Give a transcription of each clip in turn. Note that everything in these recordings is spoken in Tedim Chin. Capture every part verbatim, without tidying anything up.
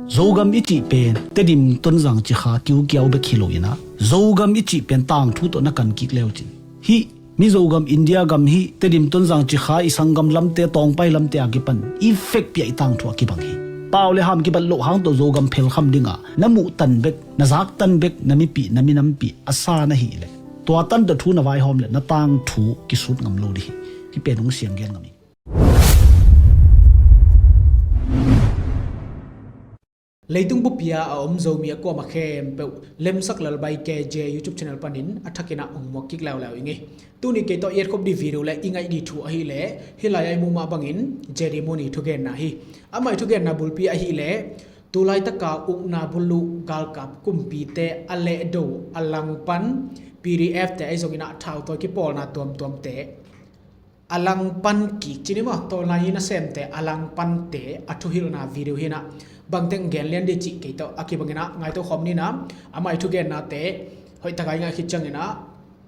Zogam i cih pen Tedim, Tonzang, Cikha, Kiukiau bek hi lo in ah, Zogam i cih pen tangthu tawh na kan kik le uh cin, hih Mizo gam, India gam, hih Tedim, Tonzang, Cikha, i sanggam lamte, Tawngpai lamte a kipan i vekpi-a i tangthu a kibang hi. Pau le ham kibat loh hang tawh Zogam phelkham dingah na muhtan bek, na zaktan bek, na mipih, na minampih a sa na hih leh, tua tan tawh thu na vaihawm leh na tangthu kisut ngam lo ding hi. Hih pen hong siang gen ngam hi. Leitung bup-a a om Zomi a kuamah khempeuh Lemsak Lalbai K J YouTube channel panin a thakin ah hong muak kik leuleu ing ei. Tuni kei tawh i etkhop ding video le i ngaih ding thu ahih leh, hih lai-ah i muh mah bangin J D Moni thugenna hi. Amah i thugenna bulpi ahih leh, tu laitaka ukna buluh galkap kumpite a lehdo, a langpan, P D F te ahi zongin ah thautawi kipawlna tuamtuamte a langpan kik cih ni maw, tawlnga i nasemte a langpante a thuhilhna video hi in ah, bangteng gen lian ding cih kei tawh a kibangin ah ngaihto khawm ni in ah, amah i thugennate hoih takin i ngaih khit ciangin ah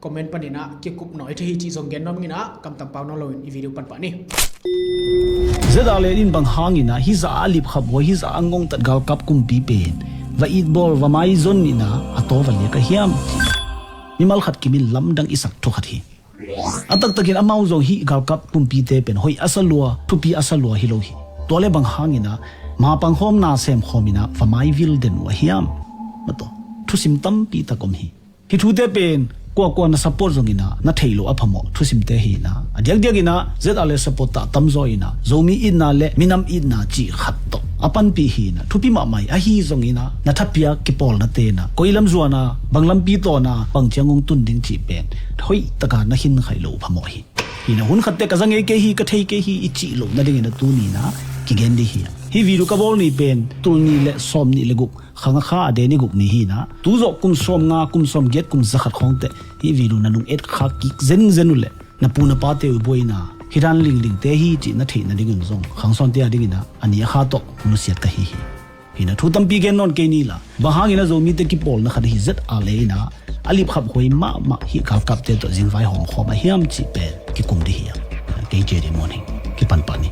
comment panin ah kikup nawn thei hi cih zong gen nuam ing in ah, kamtang pau nawn loin i video pan pah ni. Z R A in bang hangin ah hih zah a lipkhaphuai, hih zah a ngongtat galkap kumpi pen va itbawl, va maizon in ah a taw va liak a hiam? Mimal khat kimin lamdang i sak thu khat hi. A taktakin amau zong hih galkap kumpite pen hoih a sa lua, thupi a sa lua hi lo hi. Tua leh bang hangin ah mapang khawm, na sem khawm in ah va maivil den uh a hiam? Mataw, thusim tampi tak om hi. Hih thute pen kuakua na support zongin ah na theih loh a phamawh thusimte hi in ah, a diakdiakin ah Z R A supporter tamzaw in ah Zomi itna le minam itna cih khat tawh a panpih hi in ah, thupi mahmah hi. Ahi zongin ah na thapiak kipawlnate in ah koi lam zuan a, bang lampi tawn a, bang ciang hong tun ding cih pen hoih takin na khinkhai loh phamawh hi. Hi in ah hun khatte ka za ngei kei hi, ka thei kei hi i cih loh nadingin ah tuni in ah kigen ding hi. Hih video ka bawl ni pen tul nih le sawmnih le guk, khang a kha a de ni guk ni hi in ah, tu zawh kum sawmnga, kum sawmgiat, kum zakhat khawng teh hih video na nung et khak kik zenzen uh leh, na pu na pate uh buaina, hih dan linglingte hi cih na theih nadingun zong khang sawnte a dingin ah a ni a kha tawh nusiat ka hi hi. Hi in ah thu tampi gen nawn kei ni la, bang hangin ah Zomite kipawlna khat ahi Z R A in ah a lipkhaphuai mahmah hih galkapte tawh zingvai hawmkhawm a hiam cih pen kikum ding hi a, kei J D Moni kipan pah ni.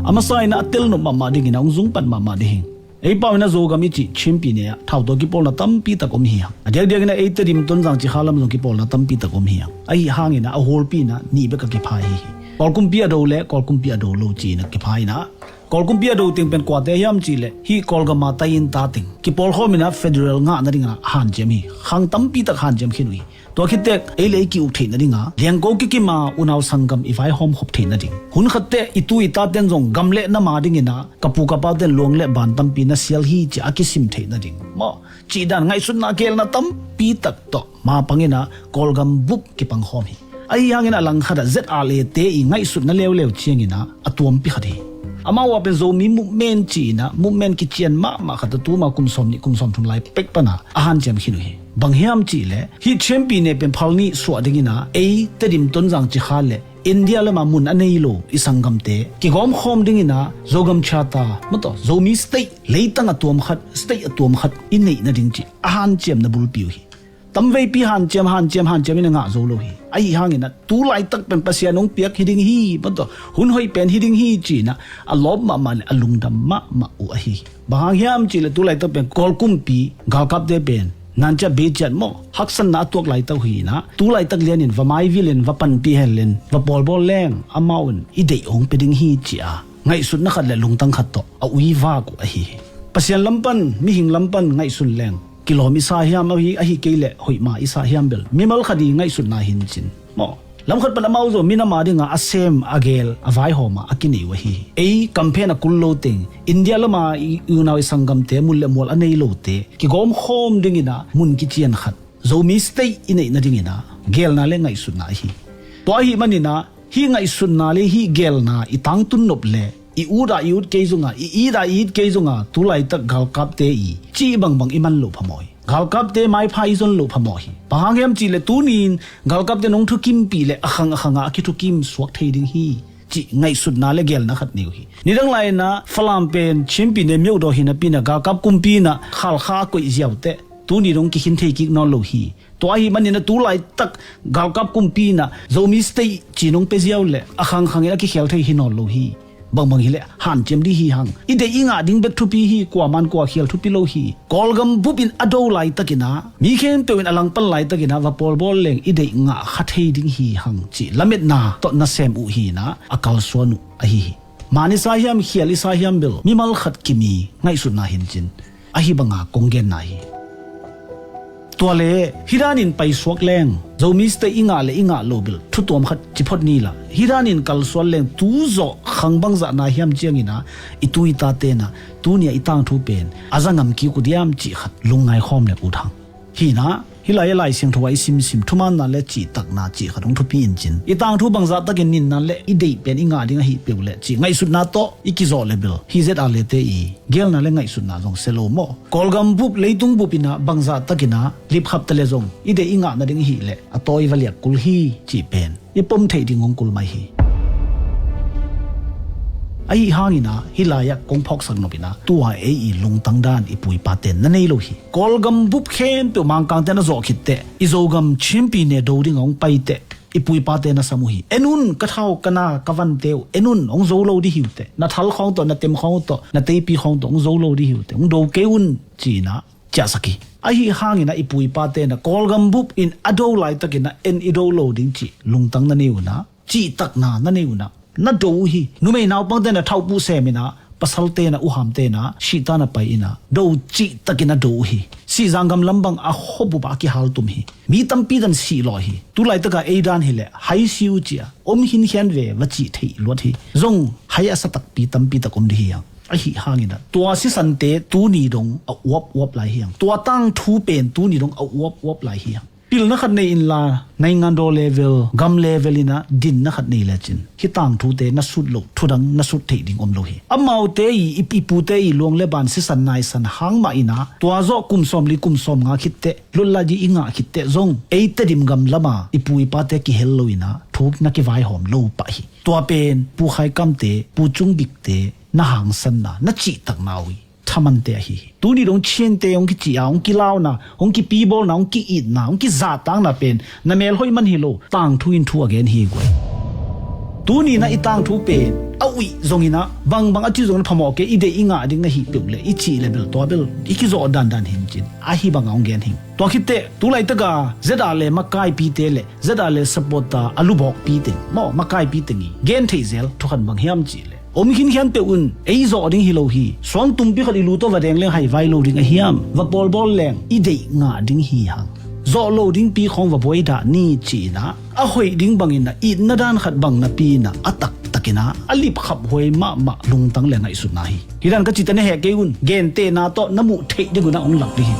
A masa in ah a telnop mahmah dingin ah hong zungpat mahmah ding hi. Ei pau in ah Zogam i cih Chin pyine ah thautawi kipawlna tampi tak om hi hang. A diakdiakin ah ei Tedim, Tonzang, Cikha lam zong kipawlna tampi tak om hi hang. Ahi hangin ah a hualpi in ah nih bek a kipha hi hi. Kawl kumpi a do le Kawl kumpi a do lo ci-in ah kipha in ah, Kawl kumpi a do teng pen kuate hiam cih leh hih Kawlgam a tai-in ta teng kipawl khawm in ah federal ngah nadingin ah hanciam hi. Khang tampi tak hanciam khin uh hi. Tua khit teh ei le ei ki-uk theih nading a, liangko kikim a unau sanggam i vaihawm khop theih nading, hun khat teh i tu i taten zong gam le nam a dingin ah ka pu ka paten luang le ban tampi na sial hi ci-a a kisim theih nading maw, cih dan ngaihsutna, geelna tampi tak tawh mapang in ah Kawlgam bup kipang khawm hi. Ahi hangin a langkhat ah Z R A te i ngaihsutna leuleu ciangin ah a tuampi khat hi. Amau a pen Zomi movement ci-in ah movement kician mahmah khat ah tuma kum sawmnih, kum sawmthum lai pek pan ah a hanciam khin uh hi. Bang hiam cih leh hih Chin pyine pen phal nih suah dingin ah ei Tedim, Tonzang, Cikha le India lam a mun a nei lo i sanggamte kigawm khawm dingin ah Zogam Charter, mataw, Zomi state, leitang a tuam khat, state a tuam khat i neih nading cih a hanciamna bulpi uh hi. Tamveipi hanciam, hanciam, hanciam in a ngah zo lo hi. Ahi hangin ah tu laitak pen Pasian hong piak hi ding hi, mataw, hun hoih pen hi ding hi ci-in ah a lawp mahmah le a lungdam mahmah uh ahi hi. Bang hang hiam cih leh tu laitak pen Kawl kumpi galkapte pen nanciat beiciat maw, haksatna a tuak laitak uh hi in ah, tu laitak lianin va maivil in, va panpih hel in, va pawlbawl leng amau in i deih hong pia ding hi ci-a ngaihsutna khat le lungtang khat tawh a ui vak uh ahi hi. Pasian lam pan, mihing lam pan ngaihsun leng kilawm i sa hiam, ahi, ahi kei leh hoih ma i sa hiam bel mimal khat i ngaihsutna hi in cin maw. Lamkhat pan amau zong minam a ding a a sem, a geel, a vaihawm a a kinei uh ahi hi. Ei kamphen a kul lo teng, India lam a i unau i sanggamte, mun le mual a nei lote kigawm khawm dingin ah mun kician khat, Zomi state i neih nadingin ah geelna le ngaihsutna ahi hi. Tua ahih manin ah hih ngaihsutna le hih geelna i tangtun nop le i ut a i ut kei zong a, i it a i it kei zong a, tu laitak galkapte i cih bangbang i man loh phamawh hi. Galkapte maipha i zon loh phamawh hi. Bang hang hiam cih leh tuni-in galkapte nong thukimpih leh a khang a khang a a kithukim suak thei ding hi cih ngaihsutna le geelna khat nei uh hi. Nidang lai-in ah Falam pen Chin pyine myodaw hi napi-in ah galkap kumpi in ah Khalkha a koih ziau teh tuni dong kikhin thei kik nawn lo hi. Tua ahih manin ah tu laitak galkap kumpi in ah Zomi state ci nong pia ziau leh a khang khang in a kikhel thei hi nawn lo hi. Bangbang hileh hanciam dih hi hang. I deih i ngah ding bek thupi hi, kuaman kua khial thupi lo hi. Kawlgam bup in a do laitakin ah, mi khempeuh in a langpan laitakin ah va pawlbawl leng i deih ngah kha thei ding hi hang cih lametna tawh nasem uh hi in ah a kalsuan uh ahi hi. Man i sa hiam, khial i sa hiam bel mimal khat kimi ngaihsutna hi in cin ahi banga kong genna hi. Tua le hih danin paisuak leng Zomite i ngah le i ngah lo bel thutuam khat ci phot ni la, hih danin kalsuan leng tu zawh khang bangzah na hiam ciangin ah i tu i tate in ah tuni a i tangthu pen a za ngam kik uh diam cih khat lungngai khawm le ut hang. Hi in ah hih lai-ah Lai Siangtho ah i simsim thumaanna le cihtakna cih khat hong thupi in cin, i tangthu bangzah takin ninna le i deih pen i ngah ding ahi peuh le cih ngaihsutna tawh i kizawh le bel hih ZRA-te i geelna le ngaihsutna zong sia lo maw? Kawlgam bup, leitung bup in ah bangzah takin ah lipkhap ta le zong i deih i ngah nading ahih leh a tawi va liak kul hi cih pen i pom theih ding hong kul mai hi. Ahi hangin ah hih lai-ah kong phawksak nop in ah tua ei i lungtang dan i pu i pate na nei lo hi. Kawlgam bup khempeuh Mangkangte na zawh khit teh i Zogam Chin Pyine do ding a hong pai teh i pu i pate na sam uh hi. En un, ka thau, ka na, ka vante uh, en un, hong zo lo dih hi uh teh. Na thal khawng tawh, na tem khawng uh tawh, na teipi khawng tawh hong zo lo dih hi uh teh, hong do kei un ci in ah ciahsak hi. Ahi hangin ah i pu i pate in ah Kawlgam bup in a do laitakin ah en i do lo ding cih lungtang na nei un ah, cihtakna na nei un ah na do uh hi. Numei naupangte in ah thauhpuh sem in ah, pasalte in ah, uhamte in ah sihtan a pai in ah do cihtakin a do uh hi. Sihzang gam lam bang a khuabup ah a kihaltum hi. Mi tampi dan sih lawh hi. Tu laitaka ei dan hileh hai si uh ci-a om hinkhian ve va cih theih luat hi. Zong hai a sa takpi tampi tak om dih hi hang. Ahi hangin ah tua sisante tuni dong a uap uap lai hi hang. Tua tangthu pen tuni dong a uap uap lai hi hang. Pilna khat nei inla, naingandaw level, gam level in ah dinna khat nei lecin hih tangthute na sut loh thudang na sut theih ding om lo hi. Amaute i, i, i pute i luang le ban sisan naisan hang mah in ah tua zawh kum sawmli kum sawmnga khit teh, lutlai dih i ngah khit teh zong ei Tedim gam lama i pu i pate kihel lo in ah thu na kivaihawm lo pah hi. Tua pen Pu Khai Kamte, Pu Cung Bikte na hangsanna, na cihtakna uh hi. Thamante ahi hi. Tuni dong Chin-te hong kici-a, hong kilauna, hong kipibawlna, hong ki-itna, hong kizahtakna pen na mel hoih man hi lo, tangthu in thu a gen hi guai. Tuni na i tangthu pen a uih zongin ah, bangbang a ci zongin phamawh kei, i deih i ngah ding ahi peuh le i cih le bel tua bel i kizawh dandan hi in cin ahi banga hong gen hi. Tua khit teh tu laitaka ZRA le makaipite le ZRA le supporter a lubawkpi teng maw, makaipi teng i gen theih zel thukhat bang hiam cih le, om khinkhian peuh un, ei zawh ding hi lo hi. Suang tumpi khat i lu tawh va deng leng hai vai lo ding a hiam? Va pawlbawl leng i deih ngah ding hi hang. Zawh lo dingpi khawng va buai dah ni ci-in ah, a hoih ding bangin ah, itna dan khat bang napi-in ah, a taktakin ah, a lipkhap huai mahmah lungtang le ngaihsutna hi. Hih dan ka cihte na heh kei un, gentehna tawh na muh theih ding un ah hong lak ding hi.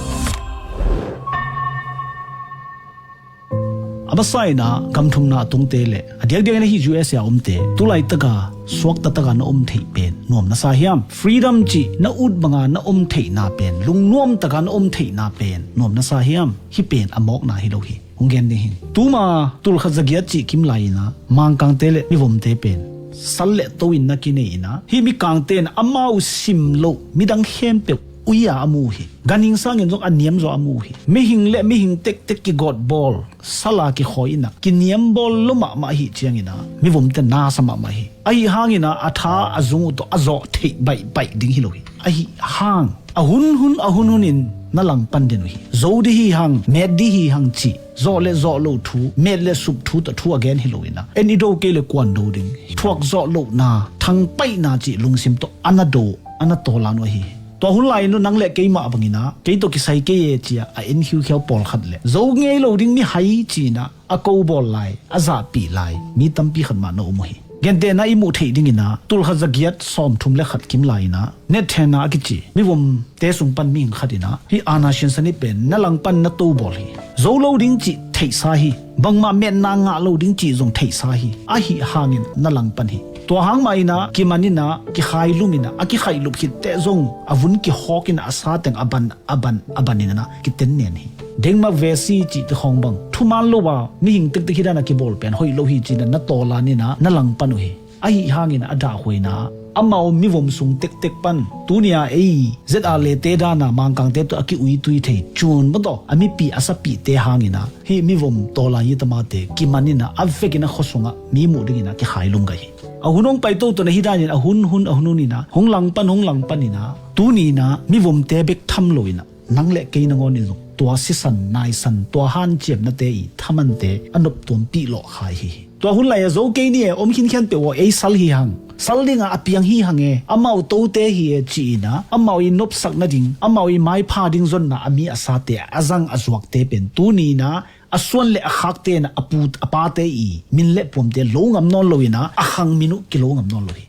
A masa in ah gam thumna a tungte le a diakdiakin ahi U S A a omte, tu laitaka suakta taka na om theih pen nuam na sa hiam? Freedom cih na ut banga na om theihna pen, lungnuam taka na om theihna pen nuam na sa hiam? Hih pen a mawkna hi lo hi. Hong gen ding hi. Tuma tulkhat zagiat cih kim lai-in ah Mangkangte le mivomte pen sal le to in na kinei in ah, hih mikangte in amau sim loh midang khempeuh ui-a a mu uh hi. Ganhing sangin zong a niam zaw a mu uh hi. Mihing le mihing tektek kigawtbawl, sal-a kikhawi in ah kiniambawl lo mahmah ahih ciangin ah mivomte nasa mahmah hi. Ahi hangin ah a tha a zung uh tawh a zawh theih baihbaih ding hi lo hi. Ahi hang a hunhun a hunhun in na langpan den uh hi. Zo dih hi hang, met dih hi hang cih, zawh le zawh loh thu, met le sup thu tawh thu a gen hi lo in ah, en i do kei le kuan do ding, thuak zawh lohna, thangpaihna cih lungsim tawh a na do, a na tawlan uh ahi hi. Tua hun lai-in uh nang le keimah bangin ah kei tawh kisai kei e ci-a a en khiukhiau pawlkhat le zo ngei lo ding mihai ci-in ah a kobawl lai, a zahpih lai mi tampi khat mah na om uh hi. Gentehna i muh theih dingin ah tulkhat zagiat sawmthum le khat kim lai-in ah Nat Thena a kici mivomte sung pan mihing khat in ah hih Anna Shinsanit pen na langpan na tobawl hi. Zo lo ding cih theihsa hi. Bangmah metna ngah lo ding cih zong theihsa hi. Ahi hangin na langpan hi. Tua hang mah in ah kiman in ah kikhailum in ah a kikhaihlup khit teh zong a vun kihawk in ah a sa teng a ban a ban a ban in ah kiten nen hi. Dengmak vesi cihte khawng bang thuman lo a mihing tektek hih dan a kibawl pen hoih lo hi ci-in ah na tawlan in ah na langpan uh hi. Ahi hangin a dahhuaina Amau mivom sung tektek pan tuni-a ei Z R lete dana Mangkangte tawh a ki-uitui thei cun bawtaw a mipi a sapihte hangina hih mivom tawlai tamate kimanina a vekin a khuasungah mi muh dingina kikhailum ka hi. A hun hong pai toto na hi danin a hun hun a hun hunina hong langpan hong langpanina tunina mivomte bek tham loina nang le kei nangawn in zong tua sisan naisan tua hanciamnate i thamante a noptuampih lawhkhai hi hi. Tua hun lai-a zo kei ni e, om khinkhian peuh aw, ei sal hi hang, sal dinga a piang hi hang e, amau tote hi e ci-ina amau i nopsak nading amau i maipha ding zonna a mi a sate a zang a zuakte pen tunina a suan le a khakte na a pu a pate i min le puamte lo ngam nawn loina a khang min uh kilo ngam nawn lo hi.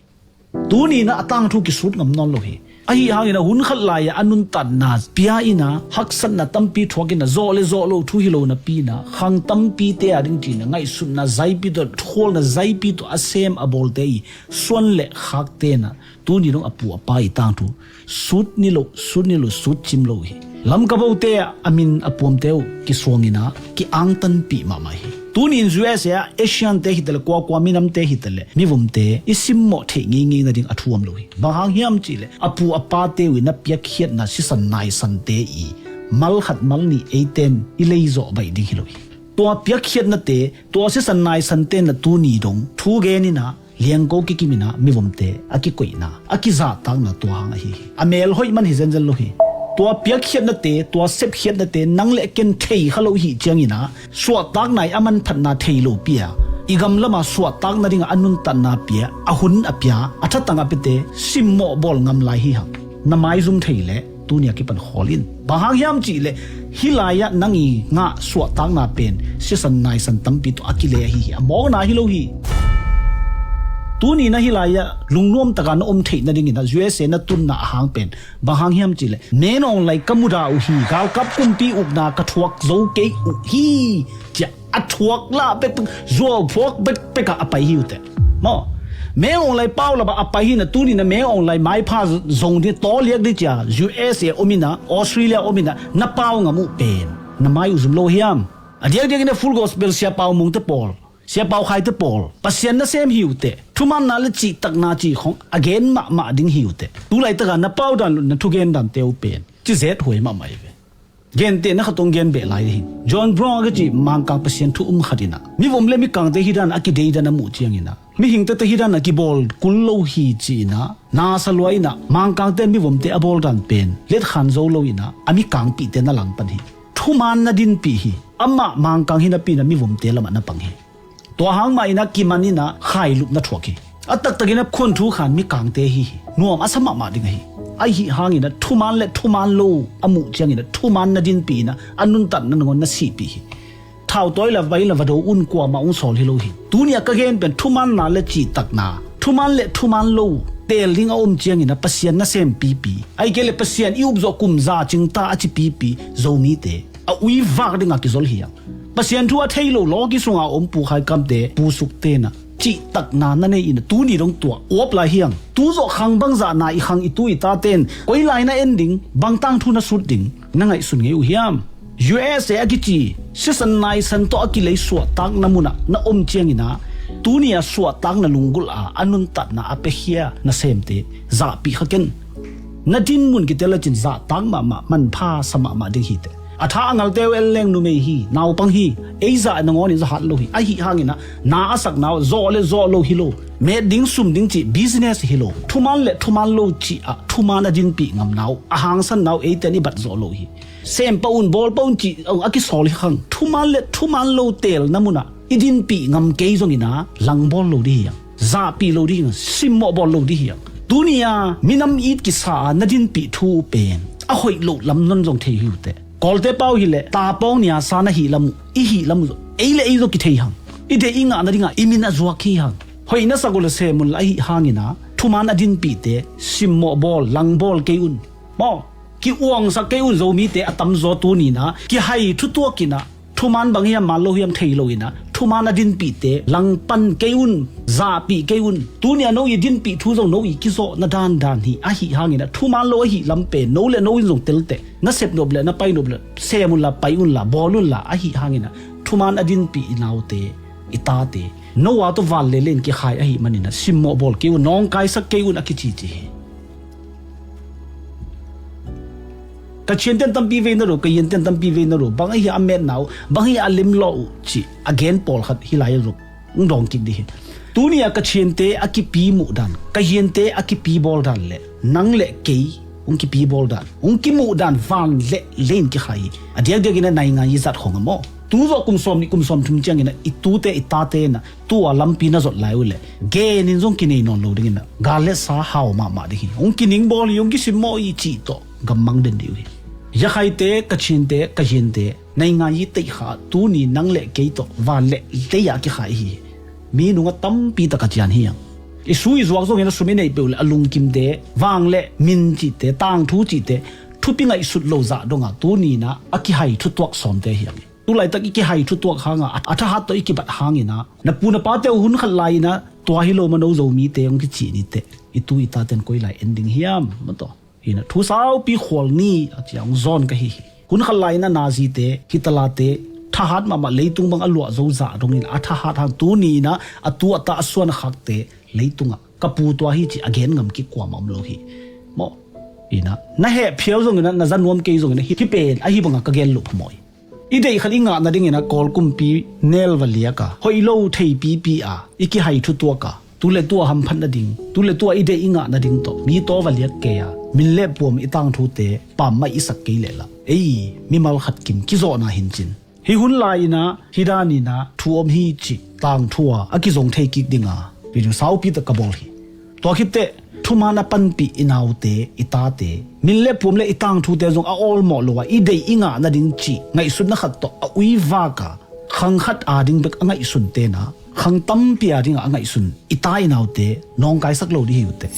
Tunina a tangthu kisut ngam nawn lo hi. Ahi hangin a hun khat lai-ah a nuntatna pia ina haksatna tampi thuak ina zawh le zawh lo thu hi lo napi ina khang tampite a ding tina ngaihsutna zaipi tawh thualna zaipi tawh a sem a bawlte i suan le khakte na tuni dong a pu a pa i tangthu sut ni lo sut ni lo sut cim lo hi. Lamka bote a min a puamte uh kisuangina ki-angtanpih mahmah hi. Tunin U S A ah Asian te hitale kuakua minamte hitale mivomte i simmawh theih ngeingei nading a thuam lo hi. Bang hang hiam cihleh a pu a pate uh i na piakkhiatna sisan naisante i mal khat mal nih eiten i leizawh baih ding hi lo hi. Tua piakkhiatnate tua sisan naisante na tuni dong thu genina liangko kikimina mivomte a kikoihna a kizahtakna tua hang ahi hi. A mel hoih man hi zenzen lo hi. Tua piakkhiatnate tua sepkhiatnate nang le ken thei kha lo hi ciangina suahtakna i a manphatna thei lo pia i gamlama suahtakna dinga a nuntatna pia a hun a pia a thatang a pete simmawh bawl ngam lai hi hang. Na maizum thei leh tunia kipan khawl in. Bang hang hiam cihleh hih lai-ah nang i ngah suahtakna pen sisan naisan tampi tawh a kile ahi hi. A mawkna hi lo hi. Tuni na hih lai-ah lungnuam taka na om theih nadingin a U S A na tunna a hang pen bang hang hiam cihleh Min Aung Hlaing ka muda uh hi. Galkap kumpi ukna ka thuak zo kei uh hi. Cia a thuak lah pek zuau phuak pek pekah a pai hi uh teh. Maw Min Aung Hlaing pau laba a pai hi na tuni na Min Aung Hlaing maipha zong di tawliak di cia U S A omina Australia omina na pau ngam uh pen na mai uh zum lo hiam? A diakdiak ina Full Gospel sia pau mungte pawl sia pau khaite pawl Pasian na sem hi uh teh. Thumanna le cihtakna cih khong a gen mahmah ding hi uh teh. Tulaitaka na pau dan na thugen dante uh pen ci zet huai mahmah hi ve. Gente na khatong gen beh lai hi. John Brown a kici Mangkang Pasian thu um khat ina mivom le mikangte hi dan a kidei dan a muh ciangina mihingte te hi dan a kibawl kul lo hi ci ina nasa lua ina Mangkangte mivomte a bawl dan pen letkhan zo lo ina a mikangpihte na langpan hi. Thuman na dinpih hi. Amah Mangkang hi napi na mivomte lamah na pang hi. Tua hang mah ina kiman ina khailup na thuak hi. A taktakin a khuanthu khan mikangte hi hi. Nuam a sa mahmah ding ahi. Ahi hangina thuman le thuman lo a muh ciangina thuman na dinpih ina a nuntatna nangawn na sihpih hi. Thau tawi la vai la vado un kuamah ung sawl hi lo hi. Tunia ka gen pen thumanna le cihtakna thuman le thuman lo teel ding a om ciangina Pasian na sempipi ai kei le Pasian i upzawh kum za cingta a cipipi Zomite a uivak dinga kizol hiang. Pasian thu a thei lo lawki sunga om pu khaikamte pu sukte na cihtakna na nei ina tuni dong tua uap lai hiang. Tuzawh khang bangzahna i khang i tu i taten koi lai na en ding bangtang thu na sut ding na ngaihsun ngei uh hiam? U S A a kici sisan naisan tawh a kilei suahtakna munah na om ciangina tunia suahtakna lunggulh a a nuntatna a piakhia na semte zahpih kha ken. Na dinmun kitel a cin zahtak mahmah manpha sa mahmah ding hiteh. A tha a ngalte uh elleng numei hi naupang hi. Ei zah nangawn in zahat lo hi ahi hangina na a sakna uh zawh le zawh lo hi lo. Met ding sum ding cih business hi lo. Thuman le thuman lo cih ah thuman a dinpih ngamna uh a hangsanna uh eiten i bat zawh lo hi. Sem pah un bawl pah un cih a kisawl hi khang thuman le thuman lo teel na munah i dinpih ngam kei zongina langbawl lo dih hiang. Zahpih lo dih hiang simmawh bawl lo dih hiang. Tunia minam it kisa a na dinpih thu uh pen a hoih loh lam non zong thei hi uh teh. Kawlte pau hileh tapawng niasa na hih lam uh i hih lam uh ei le ei zong kithei hang. I deih i ngah nadinga i min a zuak hi hang. Hoih na sak uh le sem unla ahi hangina thuman a dinpihte simmawh bawl langbawl kei un. Maw ki-uangsak kei un Zomite a tamzaw tunina kihai thutuakina thuman bang hiam man lo hiam thei loina thuman a dinpihte langpan kei un. Zahpih kei un. Tunia no i dinpih thu zong no i kizawhna dandan hi ahi hangina thuman lo ahi lam pen no le no in zong telteh na sepnop le na painop le sem unla pai unla bawl unla ahi hangina thuman a dinpih i naute i tate Noah tawh van le leiin kikhai ahih manin ah simmawh bawl kei un, nawngkaisak kei un a kici ci hi. Ka chianten tampi vei na ro, ka hianten tampi vei na ro, bang ahi a metna uh, bang ahi a lemlawh uh cih a gen pawlkhat hih lai-ah zong hong dawng kik ding hi. Tuni-ah ka chiante a kipi muh dan, ka hiante a kipi bawl dan le nang le kei hong kipi bawl dan, hong kimuh dan van le leiin kikhai hi. A diakdiakin a naingan i zat khong a maw? Tu zawh kum sawm nih kum sawm thum ciangin ah i tute i tate in ah tua lampi na zot lai uh leh genin zong kinei nawn lo dingin ah gal le sa hau mahmah ding hi. Hong kining bawl hi, hong kisimmawh hi cih tawh gammang den ding uh hi. Yakhaite, Kachinte, Kayiante, naingan i teihkha ah tuni nang le kei tawh van le lei-ah kikhai hi. Mi nungah tampi tak a cian hi hang. I su i zuak zongin a sum i neih peuh le a lungkimte, vang le min cihte, tangthu cihte, thupi ngaihsut lo zah dongah tuni-in ah a kihai thutuak sawmte hi hang. Tulaitak i kihai thutuak hangah a, a thahat tawh i kibat hangin ah na pu na pate uh hun khat lai-in ah tua hi lo mano Zomite hong kicih ni teh, i tu i taten koi lai en ding hiam? Maw taw. Hi-in ah thu saupi khual ni a ci-a hong zawn ka hi hi. Hun khat lai-in ah nazite, hitalate, thahat mahmah leitung bang a luah zo zah dongin a thahat hang tuni-in ah a tu a ta a suan a khakte leitungah ka pu tua hi cih a gen ngam kik kuamah om lo hi. Maw. Hi-in ah na heh phial zongin ah, na za nuam kei zongin ah, hih, hih pen ahi bangah ka gen loh phamawh hi. I deih khat i ngah nadingin ah Kawl kumpi nel va liak a, hoih lo theipipi a i kihai thutuak a, tu le tu a hamphat nading, tu le tu a i deih i ngah nading tawh mi taw va liak kei a, min le puam i tangthute pammaih i sak kei leh lah ei mimal khat kim kizawhna hi-in cin. Hih hun lai-in ah hih danin ah thu om hi cih tangthu a a kizong thei kik ding a video saupi tak ka bawl hi. Tua khit teh thuman a panpih i naute, i tate, min le puam le i tangthute zong a awlmawh lo a i deih i ngah nading cih ngaihsutna khat tawh a uivak a, khang khat ading bek a ngaihsunte in ah khang tampi adingah a ngaihsun i ta i naute nawngkaisak lo ding hi uh teh.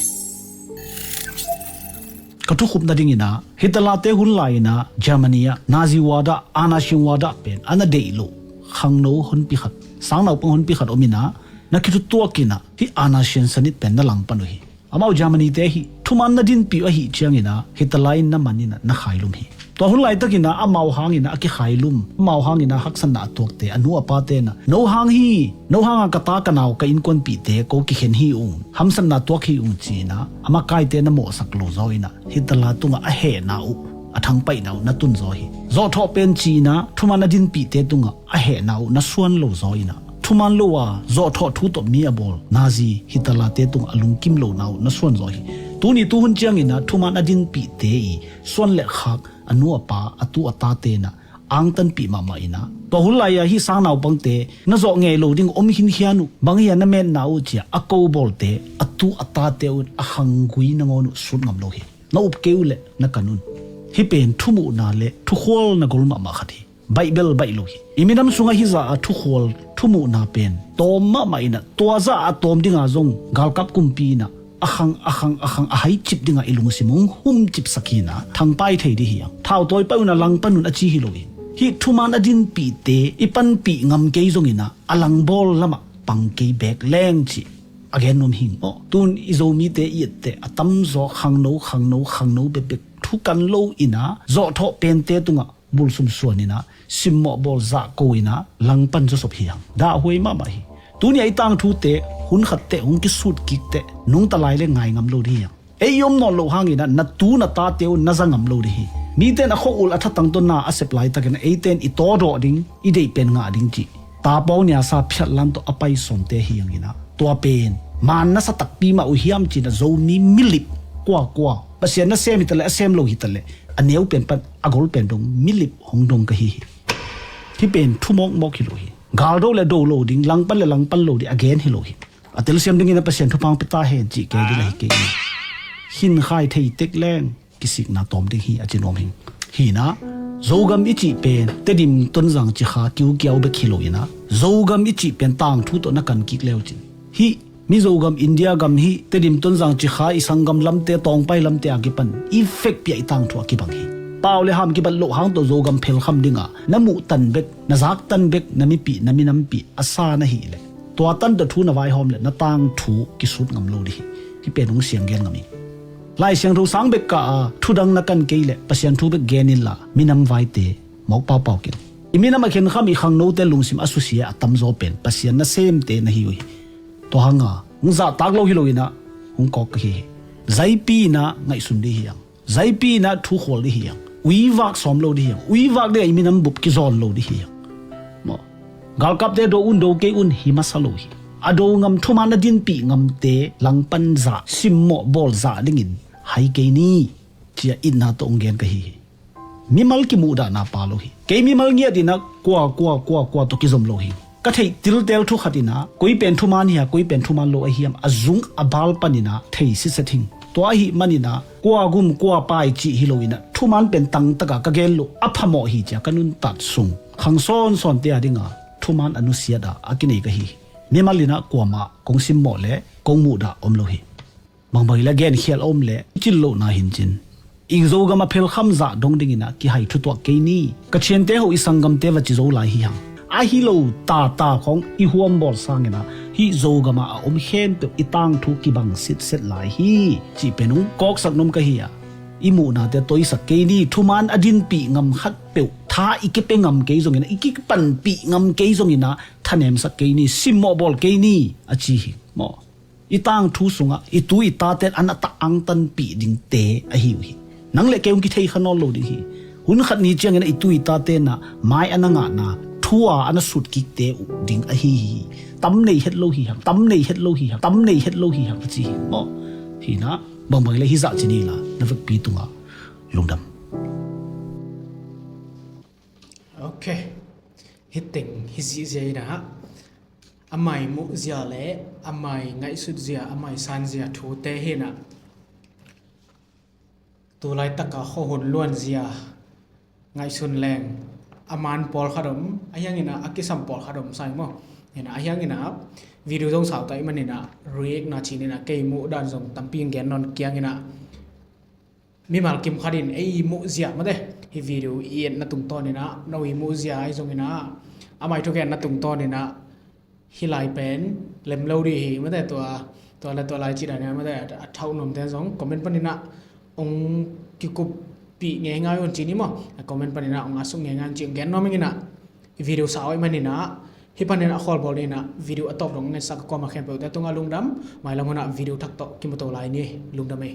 Ka thukhup nadingin ah hitalate hun lai-in ah Germany ah Nazi wad ah, Anarchism wad ah pen a na deih loh khangno honpi khat, sangnaupang honpi khat om in ah na kithutuak in ah hih Anarchism sanit pen na langpan uh hi. Amau Germany-te hih thuman na dinpih uh ahih ciangin ah hitalai in na man in ah na khailum hi. Tua hun laitakin ah amau hangin ah a kikhailum, amau hangin ah haksatna a tuakte, a nu a pate in ah no hang hi, no hanga ka ta ka nau ka innkuanpihte ko kikhen hi ung, hamsatna tuak hi ung ci-in ah a makaite na mawhsak lo zaw in ah hitala tungah a hehna uh, a thangpaihna uh na tun zaw hi. Zawhthawh pen ci-in ah thuman a dinpihte tungah a hehna uh na suan lo zaw in ah thuman lo a zawhthawh thu tawh mi a bawl nazi hitalate tungah a lungkim lohna uh na suan zaw hi. Tuni tuhun ciangin ah thuman a dinpihte i suan le khak a nu a pa, a tu a tate in ah angtanpih mahmah in ah tua hun lai-a hih sangnaupangte na zawh ngei lo ding om hinkhian uh, bang hi-a na metna uh ci-a a ko bawlte, a tu a tate un a khanggui nangawn uh sut ngam lo hi. Na up kei uh leh na kan un. Hih pen thumuhna le thukhual na gol mahmah khat hi. Baih bel baih lo hi. I minam sungah hih zah a thukhual thumuhna pen tawm mahmah in ah tua zah a tawm dinga zong galkap kumpi in ah a khang, a khang, a khang, a haicip dingah i lungsim hong humcipsak hi-in ah thangpai thei ding hi hang. Thautawi paih un ah langpan un a ci hi lo hi. Hih thuman a dinpihte i panpih ngam kei zongin ah a langbawl lamah pang kei beek leng cih a gen nuam hi ing maw? Tun i Zomite i etteh a tamzaw khangno, khangno, khangno bekbek thukan lo in ah zawhthawh pente tungah bulsum suan in ah simmawh bawl zahko in ah langpan zawsop hi hang. Dahhuai mahmah hi. Tuni-a i tangthute hun khat teh hong kisut kik teh nungta lai le ngai ngam lo ding hi hang. Ei i om nawn loh hangin ah na tu na tate un na za ngam lo ding hi. Mite in a khua-ul a thatang tawh na a sep laitakin ah eite in i tawdawh ding, i deih pen ngah ding cih tapau niasa phiatlam tawh a pai sawmte hi hangin ah tua pen maan nasa takpi mah uh hiam ci-in ah Zomi milip kuakua, Pasian nasem hitaleh a sem lo hitaleh a neu pen pan a gol pen dong milip hong dong ka hi hi. Hih pen thu mawkmawk hi lo hi. Galdo le do lo ding, langpan le langpan lo ding a gen hi lo hi. A telsiam dingin a Pasian thupha hong pia ta hen cih kei ding ahi kei hi. Hinkhai thei tek leng kisikna tawm ding hi a ci nuam hi ing. Hi-in ah Zogam i cih pen Tedim, Tonzang, Cikha kiukiau bek hi lo in ah Zogam i cih pen tangthu tawh na kan kik le uh cin. Hih Mizo gam, India gam hih Tedim, Tonzang, Cikha i sanggam lamte, Tawngpai lamte a kipan i vekpi-a i tangthu a kibang hi. Pau le ham kibat loh hang tawh Zogam phelkham dingah na muhtan bek, na zaktan bek, na mipih, na minampih a sa na hih leh tua tan tawh thu na vaihawm leh na tangthu kisut ngam lo ding hi. Hih pen hong siang gen ngam ing. Lai Siangtho sang bek kah a thu dang na kan kei leh Pasian thu bek gen inla minam vaite mawk paupau ken. I minam a khenkham i khangnote lungsim a susia a tamzaw pen Pasian nasemte na hi uh hi. Tua hanga hong zahtak lo hi lo inah hong kawk ka hi hi. Zaipi inah ngaihsun dih hi hang. Zaipi inah thukhual dih hi hang. Uivak sawm lo dih hi hang. Uivak dih a i minam bup kizawn lo dih hi hang. Maw? Galkapte do un, do kei un, hi masa lo hi. A do ngam, thuman a dinpih ngamte langpan zah, simmawh bawl zah dingin hai kei ni, ci-a itna tawh hong gen ka hi hi. Mimal kimuhdahna pha lo hi. Kei mimal ngiat inah kua, kua, kua, kua tawh kizom lo hi. Ka theih tiltel thu khat inah koi pen thuman hi a, koi pen thuman lo ahi hiam a zung a bal pan inah thei sitset hing. Tua ahih man inah kua gum kua pai cih hi lo inah thuman pen tangtaka ka gen loh a phamawh hi ci-a ka nuntat sung khang sawnsawnte a dinga thuman a nusiat a a kinei ka hi hi. Mimal inah kuamah kong simmawh le kong muhdah om lo hi. Bangbang hileh genkhial a om le i cil lohna hi in cin, i Zogam a phelkham zah dong ding inah kihai thutuak kei ni. Ka thiante ho i sanggamte va ci zo lai hi hang. Ahi lo tata khawng i huambawl sang inah hih Zogam ah a om khempeuh i tangthu kibang sitset lai hi, cih pen hong kawksak nuam ka hi a, i muhnate toisak kei ni. Thuman a dinpih ngam khatpeuh tha i kipia ngam kei zong inah, i kipanpih ngam kei zong inah thanemsak kei ni, simmawh bawl kei ni, a ci hi. Maw? I tangthu sungah i tu i taten a na tah angtanpih dingte ahi uh hi. Nang le kei hong kithei kha nawn lo ding hi. Hun khat ni ciangin ah i tu i taten ah mai a na ngahna, thu a a na sutkikte uh ding ahi hi. Tam nei het lo hi hang, tam nei het lo hi hang, tam nei het lo hi hang, ka ci hi. Maw? Hi inah bangbang hileh hih zah ci ni la, na vekpi tungah lungdam. Ok. Hih teng hi zihziah inah a mai muhzia le a mai ngaihsutzia, a mai sanzia thute hi inah, tu laitaka khuahun luanzia ngaihsun leng a man pawlkhat om, ahi hang inah a kisam pawlkhat om sa hi maw? Inah ahi hang inah video zong sau ta ahih man inah react na ci-in inah kei muhdan zong tampi gen nawn kiang inah mimal kim khat in ei muhzia mate, hih video i etna tungtawn inah no i muhzia ahi zong inah a mai thugenna tungtawn inah hih lai pen lem lo dih hi mate, tua, tua le tua lai ci dan inah mate, a thauh nuamte zong comment pan inah hong kikuppih ngeingai un ci ni maw? Comment pan inah hong a suk ngeingai un ci, hong gen nuam ing inah video sau ahih man inah hih pan inah khualbawl ni inah video a tawp dong ngetsak a kuamah khempeuhte tungah lungdam. Mailam hun ah video thak tawh kimuto lai ni. Lungdam ei.